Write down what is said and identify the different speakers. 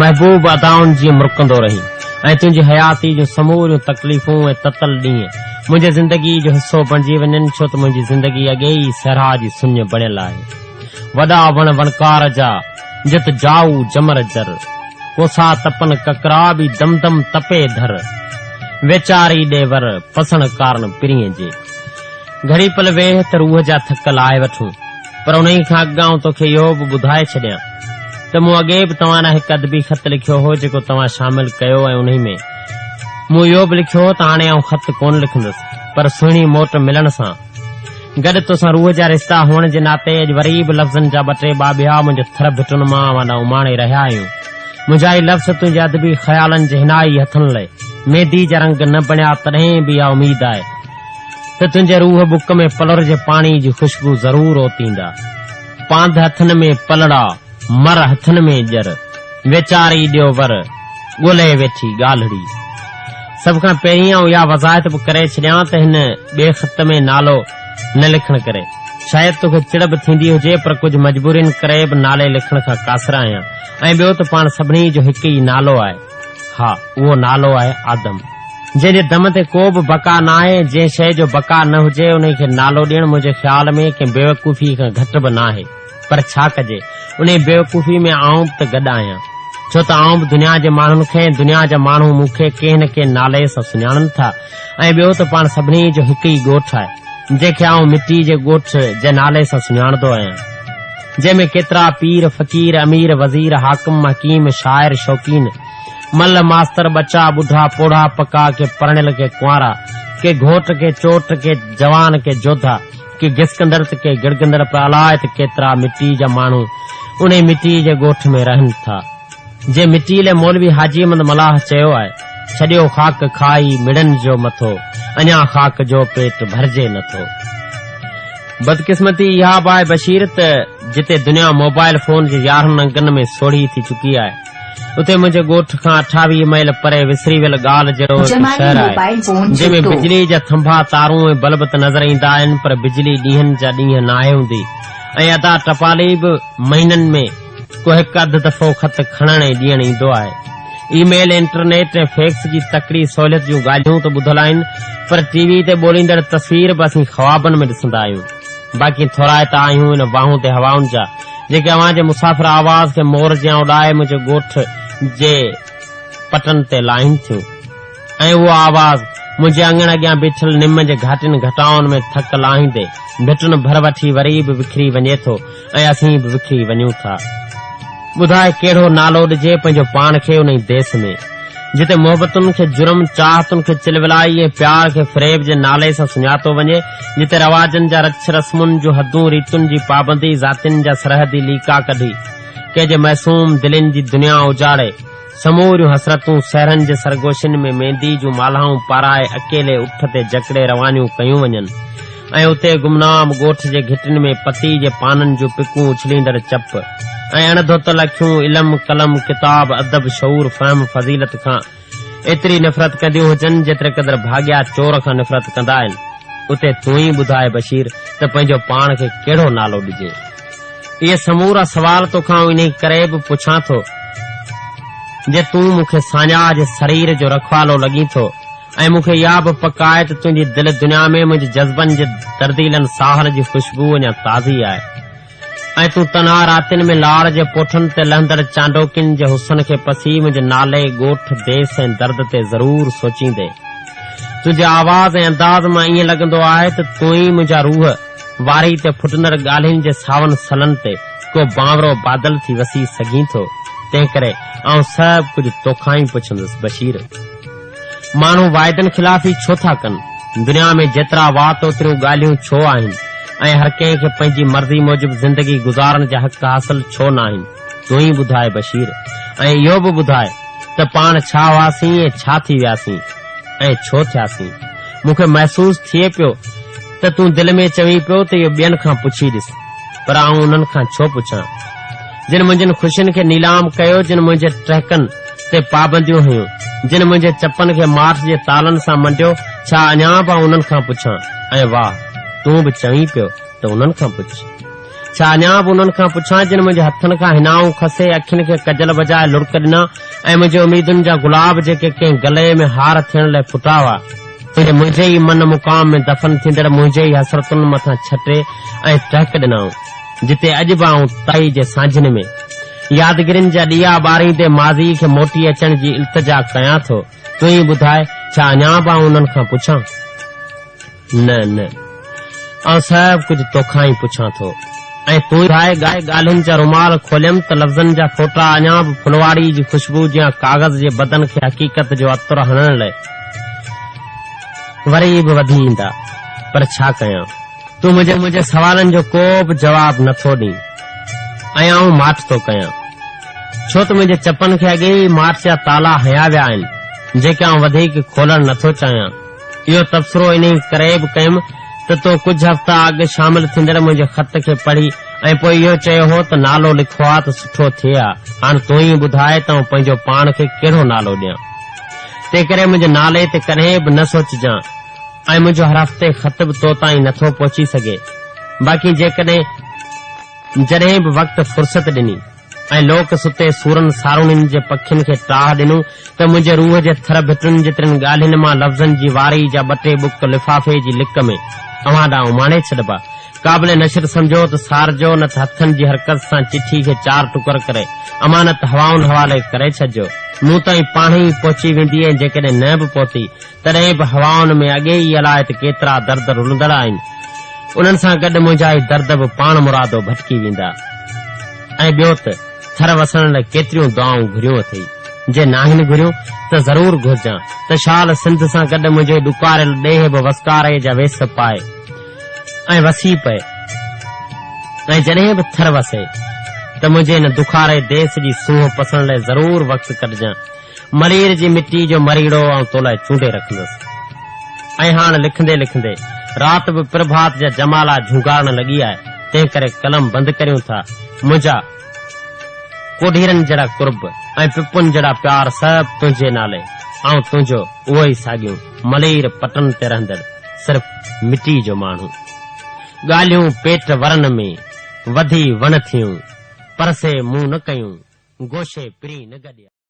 Speaker 1: محبوب ادائن جيئن مرڪندو رهين ۽ تنهنجي حياتي جون سموريون تڪليفون ۽ تتل ڏينهن منهنجي زندگي جو حصو بڻجي وڃن ڇو ته منهنجي زندگي اڳي ئي صحرا جي سڃ بڻيل آهي. وڏا وڻ وڻڪار جا، جت جائو جمر جر. ڪوسا تپن ڪڪرا به دم دم تپي ڌر. ويچاري ڏي ور، پسڻ ڪارڻ پرينء جي. گهڙي پل ويهه ته روح جا ٿڪ لاهي وٺون. پر انهيء کان اڳ آئون توکي اهو به ٻڌائي ڇڏيان ته مون اڳي به توهان ڏانهن هڪ ادبي خط لکيو هو جيڪو توهان شامل ڪيو ۽ انهي ۾ مون اهو به لکيو هو ته هاڻي آئون خط ڪونه لکندس پر سهڻي موٽ ملڻ سان گڏ توسان روح جا رشتا هئڻ جي ناتي اڄ وري به لفظن جا ٻه ٽي ٻاٻيها منهنجي ٿر ڀٽن مان اوهان ڏانهن اماڻي رهيا آهيون. منهنجا هي لفظ تنهنجي ادبي خيالن جي حنائي هٿن لئه ميندي جا رنگ نه بڻيا تڏهن به اها اميد آهي ته تنهنجي روح ٻڪ ۾ پلر جي پاڻي جي خوشبو ضرور اوتيندا. پاند هٿن ۾ پلڙا، مر هٿن ۾ ڄر، ويچاري ڏيو ور، ڳولهي ويٺي ڳالهڙي. سڀ کان پهرين آئون اها وضاحت به ڪري ڇڏيان ته هن ٻئي خط ۾ نالو نه لکڻ ڪري شايد توکي چڙ به ٿيندي هجي پر ڪجهه مجبورين ڪري به نالي لکڻ کان قاصر آهيان ۽ ٻيو ته پاڻ سڀني جو هڪ ئي نالو آهي. ها، اهو نالو آهي آدم. جنهن جي دم تي ڪو به بقا ناهي ۽ جنهن شيء جو بقا نه هجي، انهي کي نالو ڏيڻ منهنجي خيال ۾ ڪنهن بيوقوفيء کان گهٽ به ناهي. پر ڇا ڪجي، انهي بيوقوفيء ۾ آئون به ته گڏ آهيان. ڇو ته آئون به دنيا جي ماڻهن کي ۽ دنيا جا ماڻهو مون کي ڪنهن نه ڪنهن نالي سان سڃاڻن ٿا ۽ ٻيو ته پاڻ سڀني جو هڪ ئي ڳوٺ آهي، جنهن کي آئون مٽيء جي ڳوٺ جي نالي سان سڃاڻندو آهيان. جنهن ۾ ڪيترا پير، فقير، امير، وزير، حاڪم، حڪيم، شاعر، شوقين، ملهه، ماستر، ٻچا، ٻڍا، پوڙها، پڪا، ڪي پرڻيل، ڪي ڪنوارا، ڪي گهوٽ، ڪي چوٽ، ڪي جوان، ڪي جوڌا، ڪي گسڪندڙ ته ڪي گڙگندڙ پر الاء ته ڪيترا مٽيء جا ماڻهو انهي مٽيء جي ڳوٺ ۾ رهن ٿا. جنهن مٽيء لئه مولوي حاجي احمد ملاح چيو آهي، ڇڏيو خاڪ کائي مڙن جو مٿو، اڃا خاڪ جو پيٽ ڀرجي نٿو. بدقسمتي اها به آهي بشير ته جتي دنيا موبائل فون جي يارهن انگن ۾ سوڙهي ٿي چڪي آهي اتي منهنجي ڳوٺ کان 28 ميل پري وسري ويل ڳالهه جهڙو هڪ
Speaker 2: جمالي
Speaker 1: شهر آهي
Speaker 2: موبائل فون
Speaker 1: جنهن ۾
Speaker 2: ڇٽو.
Speaker 1: بجلي جا ٿنڀا تارون ۽ بلب ته نظر ايندا آهن پر بجلي ڏينهن جا ڏينهن ناهي هوندي ۽ ادا ٽپالي به مهينن ۾ ڪو هڪ اڌ دفعو خط کڻڻ ۽ ڏيڻ ايندو آهي. اي ميل، انٽرنيٽ ۽ فيڪس جي تڪڙي سهوليت جون ڳالهيون ته ٻڌل آهن پر ٽي وي تي ٻوليندڙ تصوير به اسين خوابن ۾ ڏسندا آهيون. باقي ٿورائتا آهيون ان واهوندي هوائن جا جيڪي اوهان جي مسافر آواز کي مور جيان اڏائي منهنجي ڳوٺ جي پٽن تي لاهين ٿيون ۽ اهو آواز منهنجي اڱڻ اڳيان بيٺل نم جي گهاٽين گهٽائن ۾ ٿڪ لاهيندي ڀٽن ڀر وٺي وري به وکري وڃي ٿو ۽ اسين به وکري وڃون ٿا. ٻڌاء ڪهڙو نالو ڏجي پنهنجو پاڻ کي انهي ديس ۾، جتي محبتن کي جرم، چاهتن کي چلولائي ۽ پيار کي فريب جي نالي سان سڃاتو وڃي، جتي رواجن جا رڇ، رسمن جون حدون، ريتن جي پابندي، ذاتين جا سرحدي ليڪا ڪڍي، ڪنهن جي معصوم دلين جي دنيا اجاڙي، سموريون حسرتون سهرن جي سرگوشين ۾ ميندي جون مالهائون پارائي اڪيلي اٺ تي جڪڙي روانيون ڪيون وڃن ۽ اتي گمنام ڳوٺ جي گهٽين ۾ پتي جي پانن جون پڪون اڇليندڙ چپ ۽ اڻ ڌوتل اکيون علم، قلم، ڪتاب، ادب، شعور، فهم، فضيلت کان ايتري نفرت ڪنديون هجن جيتري قدر ڀاڳيا چور کان نفرت ڪندا آهن. اتي تون ئي ٻڌاء بشير ته پنهنجو پاڻ کي ڪهڙو نالو ڏجي؟ اهي سمورا سوال توکان آئون انهي ڪري به پڇان ٿو جي تون مون کي ساڃاهه جي سرير جو رکوالو لڳين ٿو ۽ مون کي اها به پڪ آهي ته تنهنجي دل دنيا ۾ منهنجي جذبن جي درديلن ساحل جي خوشبوء اڃا تازي آهي ۽ تون تنها راتين ۾ لاڙ جي پوٺن تي لهندڙ چانڊوڪين جي حسن کي پسي منهنجي نالي، ڳوٺ، ديس ۽ درد تي ضرور سوچيندين. تنهنجي آواز ۽ انداز مان ائين لڳندو آهي ته تون ئي منهنجا روح واري تي ڦٽندڙ ڳالهين جي ساون سلن تي ڪو بانورو بادل ٿي وسي سگهين ٿو، تنهنڪري آئون سڀ ڪجهه توکان ئي پڇندس بشير! ماڻهو واعدن خلافي ڇو ٿا ڪن؟ دنيا ۾ جيترا وات اوتريون ڳالهيون ڇو آهن ۽ هر ڪنهن کي پنهنجي مرضي موجب زندگي گذارڻ جا حق حاصل ڇو ناهن؟ تون ئي ٻڌاء بشير! ۽ اهو به ٻڌاء ته پاڻ ڇا هئاسين ۽ ڇا ٿي وياسين ۽ ڇو ٿياسين؟ مون کي محسوس ٿئي پيو ته تون دل ۾ چوين پيو ته اهو ٻين کان پڇي ڏس، پر آئون انهن کان ڇو پڇان؟ جن منهنجين خوشين کي نيلام ڪيو، جن منهنجي ٽهڪن تي پابنديون هنيون، جن منهنجي چپن کي ماٺ جي تالن سان منڊيو، ڇا اڃا به آئون انهن کان پڇان؟ ۽ واهه، تون به چوين پيو ته انهن کان پڇ. ڇا اڃا به انهن کان پڇان جن منهنجي هٿن کان حنائون کسي اکين کي ڪجل بجاء لڙڪ ڏنا ۽ منهنجي اميدن جا گلاب جيڪي ڪنهن گلي ۾ هار ٿيڻ لئه ڦٽا هئا، اهي منهنجي ئي من مقام ۾ دفن ٿيندڙ منهنجي ئي حسرتن مٿان ڇٽي ۽ ٽهڪ ڏنائون، جتي اڄ به آئون تائي جي سانجهين ۾ يادگيرين جا ڏيئا ٻاريندي ماضيء کي موٽي اچڻ جي التجا ڪيان ٿو. تون ئي ٻڌاء، ڇا اڃا به آئون انهن کان پڇان؟ نه نه، آئون سڀ ڪجهه توکان ئي پڇان ٿو ۽ تون ئي ٻڌاء. ڳالهين جا رومال کوليم ته لفظن جا ڦوٽا اڃا به ڦلواڙي جي خوشبو جيان ڪاغذ جي بدن کي حقيقت جو عطر هڻڻ لئه وري به وڌي ايندا. پر ڇا ڪيان؟ تون منهنجي سوالن جو ڪو به جواب نه ٿو ڏين ۽ آئون ماٺ ٿو ڪيان. ڇو ته منهنجي چپن کي اڳي ئي ماٺ جا تالا هنيا ويا آهن، جيڪي آئون وڌيڪ کولڻ نه ٿو چاهيان. اهو تبصرو انهي ڪري به ڪيم ته تو ڪجهه هفتا اڳ شامل ٿيندڙ منهنجي خط کي پڙهي ۽ پوء اهو چيو هو ته نالو لکو ها ته سٺو ٿئي ها. هاڻ تون ئي ٻڌاء ته آئون پنهنجو پاڻ کي ڪهڙو نالو ڏيان. تنهنڪري منهنجي نالي تي ڪڏهن به نه سوچجان ۽ منهنجو هر هفتي خط به تو تائين نه ٿو پهچي سگهي. باقي جيڪڏهن جڏهن به وقت فرصت ڏني. ۽ لوڪ ستي سورن سارونين جي پکين کي ٽاهه ڏنو ته منهنجي روح جي ٿر ڀٽن جيترين ڳالهين مان لفظن جي واري جا ٻه ٽي ٻڪ لفافي جي لڪ ۾ اوهان ڏانهن اماڻي ڇڏبا. قابل نشر سمجهو ته سارجو نه ته هٿن جي حرڪت سان چٺي کي چار ٽڪر ڪري امانت هوائن حوالي ڪري ڇڏجو. مون تائين پاڻهي ئي پهچي ويندي ۽ جيڪڏهن نه به پهتي تڏهن به هوائن ۾ اڳي ئي الائي ته ڪيترا درد رلندڙ آهن. انهن سان گڏ منهنجا هي درد به پاڻ مرادو ڀٽڪي ويندا. ۽ ٻيو ته ٿر وسڻ لاء ڪيتريون دعائون گهريون اٿئي. جي ناهن گهريون ته ضرور گهرجان ته شال سنڌ سان گڏ منهنجو هي ڏڪاريل ڏيهه به وسڪاري جا ويس پائي ۽ وسي پئي ۽ جڏهن به ٿر وسي ته منهنجي هن دکاري ديس جي سونهن پسڻ لاء ضرور وقت ڪڍجان. ملير جي مٽي جو مريڙو آئون تو لاء چونڊي رکندس. ۽ هاڻ لکندي لکندي رات به پرڀات جا جمالا جهونگارڻ لڳي آهي، تنهن ڪري قلم بند ڪريون ٿا. منهنجا ڪوڍيرن جهڙا قرب ۽ پپن جهڙا پيار سڀ تنهنجي نالي. آئون تنهنجو اهو ئي ساڳيون ملير پٽن تي رهندڙ صرف مٽي جو ماڻهو. ڳالهيون پيٽ ورن ۾ وڌي وڻ ٿيون، پر سي مون نه ڪيون، گوشي پرين نه گڏيا.